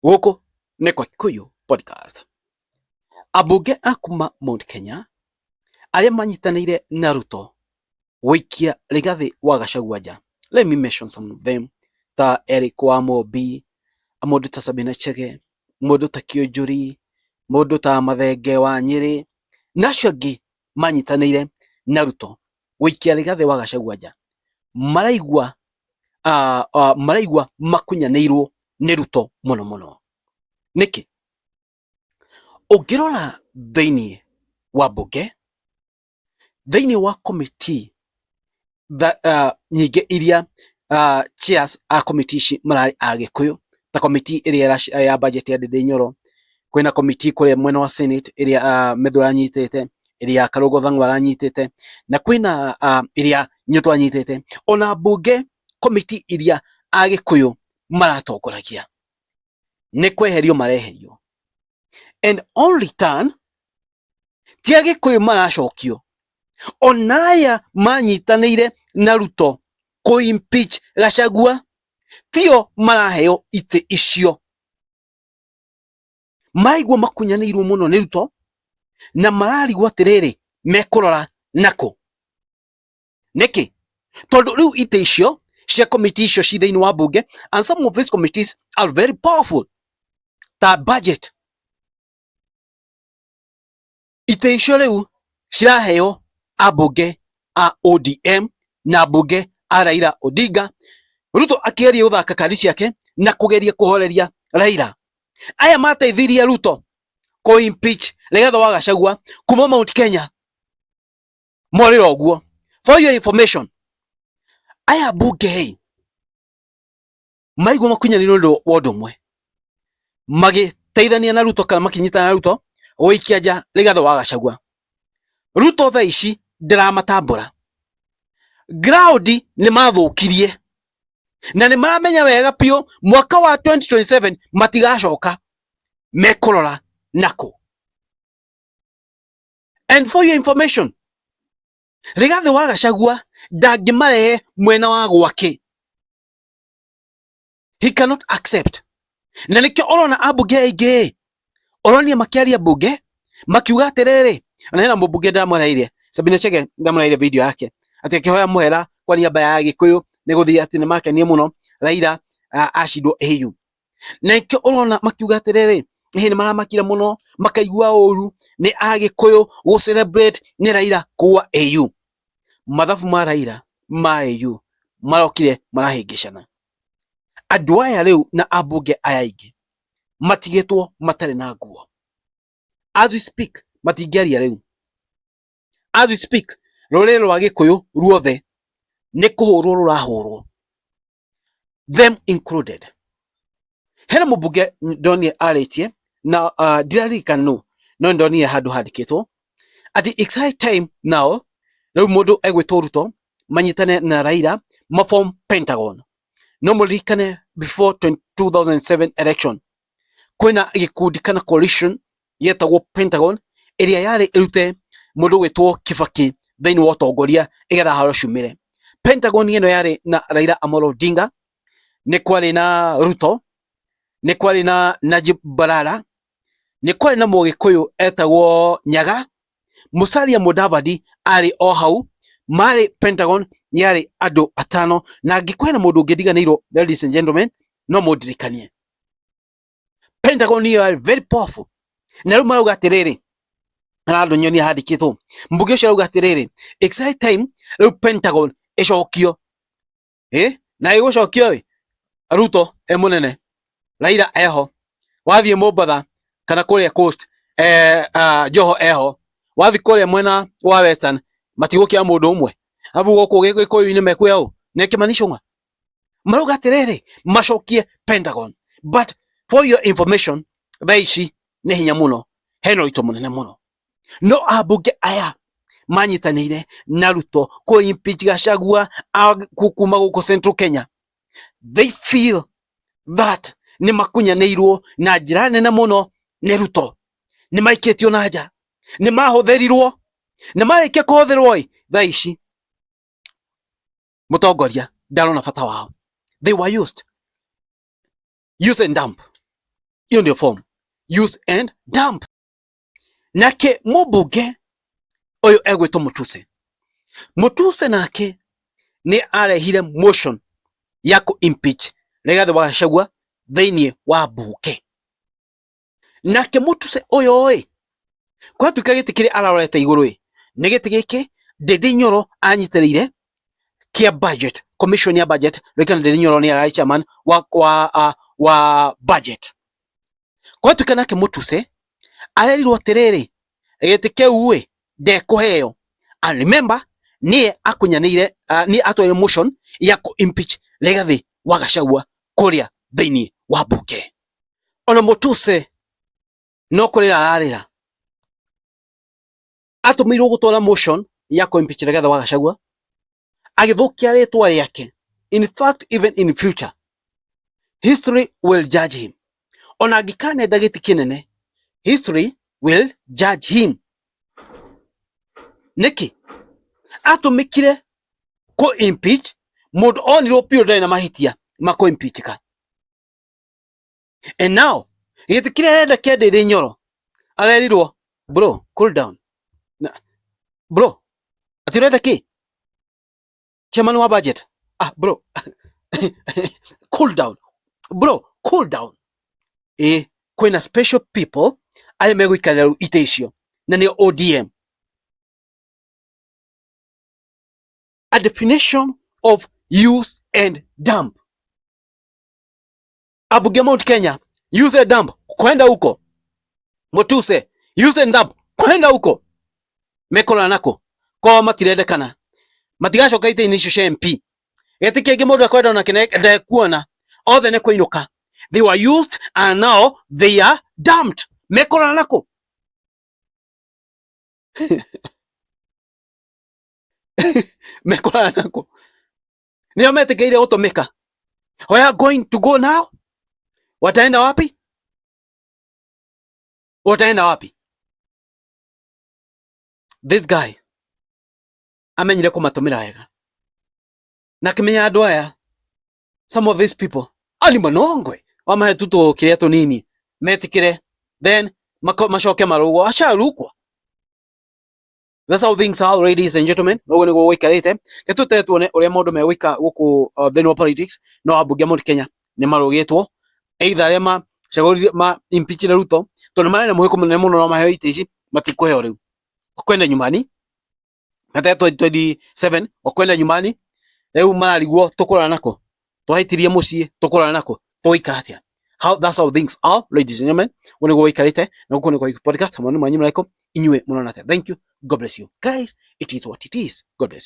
Gũkũ nĩ kwa Kikuyu Podcast. Ambunge a kuma Mount Kenya arĩa manyitanĩire na Ruto gũikia Rigathĩ wa Gachagua nja. Let me mention some of them ta Eric Wamombi, mũndũ ta Sabina Chege, mũndũ ta Kĩũnjũri, mũndũ ta Mathenge wa Nyĩrĩ na acio angĩ manyitanĩire na Ruto gũikia Rigathĩ wa Gachagua nja. Maraigua maraigua makunyanĩirwo nĩ Ruto mũno mũno. Nĩkĩ? Ũngĩrora thĩinĩ wa mbunge, thĩinĩ wa committee nyingĩ iria chairs a committee ici mararĩ Agĩkũyũ, ta committee ĩrĩa ya budget ya Ndindi Nyoro, kwĩna committee kũrĩa mwena wa Senate ĩrĩa Methu aranyitĩte, ĩrĩa Karũngo Thang'wa aranyitĩte, na kwĩna ĩrĩa Nyũtũ anyitĩte. Ona mbunge committee iria Agĩkũyũ maratongoragia nĩ kweherio mareherio. And on return ti Agĩkũyũ maracokio, ona aya manyitanĩire na Ruto kũ impeach Gachagua tio maraheo itĩ icio. Maraigua makunyanĩirwo mũno nĩ Ruto na mararigwo atĩrĩrĩ, mekũrora nakũ? Nĩkĩ? Tondũ rĩu itĩ icio cia committee icio ci thĩinĩ wa mbunge, and some of these committees are very powerful ta budget. Itĩ icio rĩu ciraheo ambunge a ODM na ambunge a Raila Odinga. Ruto akĩgeria gũthaka kadi ciake na kũgeria kũhoreria Raila. Aya mateithirie Ruto kũ impeach Rigathĩ wa Gachagua kuma Mount Kenya morĩra ũguo. For your information, aya mbunge ĩ maigua makunyanĩirwo nĩ wa ũndũ ũmwe, magĩteithania na Ruto kana makĩnyitana na Ruto gũikia nja Rigathĩ wa Gachagua. Ruto thaa ici ndĩramatambũra, ground nĩ mathũkirie na nĩ maramenya wega biũ mwaka wa 2027 matigacoka, mekũrora nakũ. And for your information, Rigathĩ wa Gachagua ndangĩmarehe mwena wa gwake, he cannot accept. Na nĩkĩo ũrona ambunge aingĩ ũronia makĩaria mbunge makiuga atĩrĩrĩ, ona hena mũmbunge ndamũreire, Sabina Chege, ndamũreire video yake atĩ akĩhoya mũhera kwa niaba ya Gĩkũyũ nĩ gũthiĩ atĩ nĩ makenie mũno Raila acindwo AU. Na nĩkĩo ũrona makiuga atĩrĩrĩ, ĩhĩ nĩ maramakire mũno makaigua ũru nĩ Agĩkũyũ gũ celebrate nĩ Raila kũgwa AU. Mathabu ma Raila ma AU marokire marahĩngĩcana. Andũ aya rĩu na ambunge aya aingĩ matigĩtwo matarĩ na nguo. As we speak matingĩaria rĩu. As we speak rũrĩrĩ rwa Gĩkũyũ ruothe nĩ kũhũrwo rũrahũrwo, them included. Hena mũmbunge ndonire arĩtie na ndiraririkana nũ, no ndonire handũ handĩkĩtwo atĩ it's high time now rĩu mũndũ egwĩtwo Ruto manyitane na Raila ma form Pentagon. No mũririkane before 2007 election kwĩna gĩkundi kana coalition yetagwo Pentagon ĩrĩa yarĩ ĩrute mũndũ gwĩtwo Kibaki thĩinĩ wa ũtongoria ĩgetha haro ciumĩre. Pentagon ĩno yarĩ na Raila Amolo Odinga, nĩ kwarĩ na Ruto, nĩ kwarĩ na Najib Balala, nĩ kwarĩ na Mũgĩkũyũ etagwo Nyaga, Musalia Mudavadi arĩ o hau. Marĩ Pentagon yarĩ andũ atano, na angĩkorwo hena mũndũ ũngĩ ndiganĩirwo, ladies and gentlemen, no mũndirikanie. Pentagon ĩyo yarĩ very powerful, na rĩu marauga atĩrĩrĩ, na andũ nyonia handĩkĩtwo mbunge ũcio arauga atĩrĩrĩ, it's high time rĩu Pentagon ĩcokio, na ĩgũcokio ĩ Ruto e mũnene, Raila eho, wathiĩ Mombatha kana kũrĩa Coast Joho eho, wathiĩ kũrĩa mwena wa Western matigũkĩa mũndũ ũmwe, arabu gũkũ Gĩkũyũ-inĩ mekuoya ũ nĩ Kimani Ichung'wa. Marauga atĩrĩrĩ, macokie Pentagon. But for your information, thaa ici nĩ hinya mũno, hena ũritũ mũnene mũno, no ambunge aya manyitanĩire na Ruto kũ impeach Gachagua kuma gũkũ Central Kenya, they feel that nĩ makunyanĩirwo na njĩra nene mũno nĩ Ruto, nĩ maikĩtio na nja, nĩ mahũthĩrirwo, na marĩkia kũhũthĩrwo ĩ, thaa ici mũtongoria ndarona bata wao. They were used, use and dump. Iyo ndio form, use and dump. Nake mũmbunge ũyũ egwĩtwo Mutuse. Mutuse nake nĩ arehire motion ya kũ impeach Rigathi wa Gachagua thĩinĩ wa mbunge. Nake Mutuse ũyũ ĩ, kwatuĩka gĩtĩ kĩrĩa ararorete igũrũ ĩ, nĩ gĩtĩ gĩkĩ Ndindi Nyoro anyitĩrĩire kĩa budget, commission ya budget. Ririkana Ndindi Nyoro nĩ ararĩ chairman wa budget. Kwatuĩka nake Mutuse arerirwo atĩrĩrĩ, gĩtĩ kĩu ĩ ndekũheo. And remember, niĩ akunyanĩire, niĩ atwarire motion ya kũ impeach Rigathi wa Gachagua kũrĩa thĩinĩ wa mbunge. Ona Mutuse no kũrĩra ararĩra, atũmĩirwo gũtwara motion ya kũ impeach Rigathi wa Gachagua, agĩthũkia rĩtwa rĩake. In fact, even in future, history will judge him. Ona angĩkanenda gĩtĩ kĩnene, history will judge him. Nĩkĩ atũmĩkire kũ impeach mũndũ onirwo biũ ndarĩ na mahĩtia ma kũ impeachka? And now gĩtĩ kĩrĩa arenda kĩa Ndindi Nyoro, arerirwo, "Bro, cool down." Na, bro, ati ũrenda kĩ? Chairman wa budget. Ah, bro, cool down, bro, cool down. Ĩ kwĩna special people arĩa megũikarĩra rĩu itĩ icio, na nĩo ODM. A definition of use and dump. Ambunge Mount Kenya, use and dump, kwenda huko. Mutuse, use and dump, kwenda huko. Mekorana nako kwao matirendekana, matigacoka itĩ-inĩ icio cia MP. Gĩtĩ kĩngĩ mũndũ ekwenda ona ndekuona, othe nĩ kũinũka. They were used and now they are dumped. Mekorana nako, mekorana nako, nĩo metĩkĩire gũtũmĩka. Where are going to go now? Wataenda wapi? Wataenda wapi? This guy amenyire kũmatũmĩra wega na akĩmenya andũ aya, some of these people ani manongwe wamahe tu tũkĩrĩa tũnini metĩkĩre, then macoke marũgwo asharukwa. That's how things are, ladies and gentlemen. Noguo nĩguo gũikarĩte. Ke tũte tuone ũrĩa maũndũ megũikara gũkũ thĩinĩ wa politics. No ambunge a Mount Kenya nĩ marũgĩtwo, either arĩa macagũrire ma impeachire Ruto, tondũ marĩ na mwĩhoko mũnene mũno no maheo itĩ ici, matikũheo rĩu. Kwenda nyumbani gata 2027, wakwenda nyumbani. Rĩu mararigwo tũkũrara nako, twahĩtirie mũciĩ, tũkũrara nako, tũgũikara atĩa? How, that's how things are, ladies and gentlemen. Ũguo nĩguo gũikarĩte, na gũkũ nĩ kwa podcast. Mwana mwanyu mraiko inyuĩ mũrona atĩa? Thank you, God bless you guys. It is what it is. God bless you.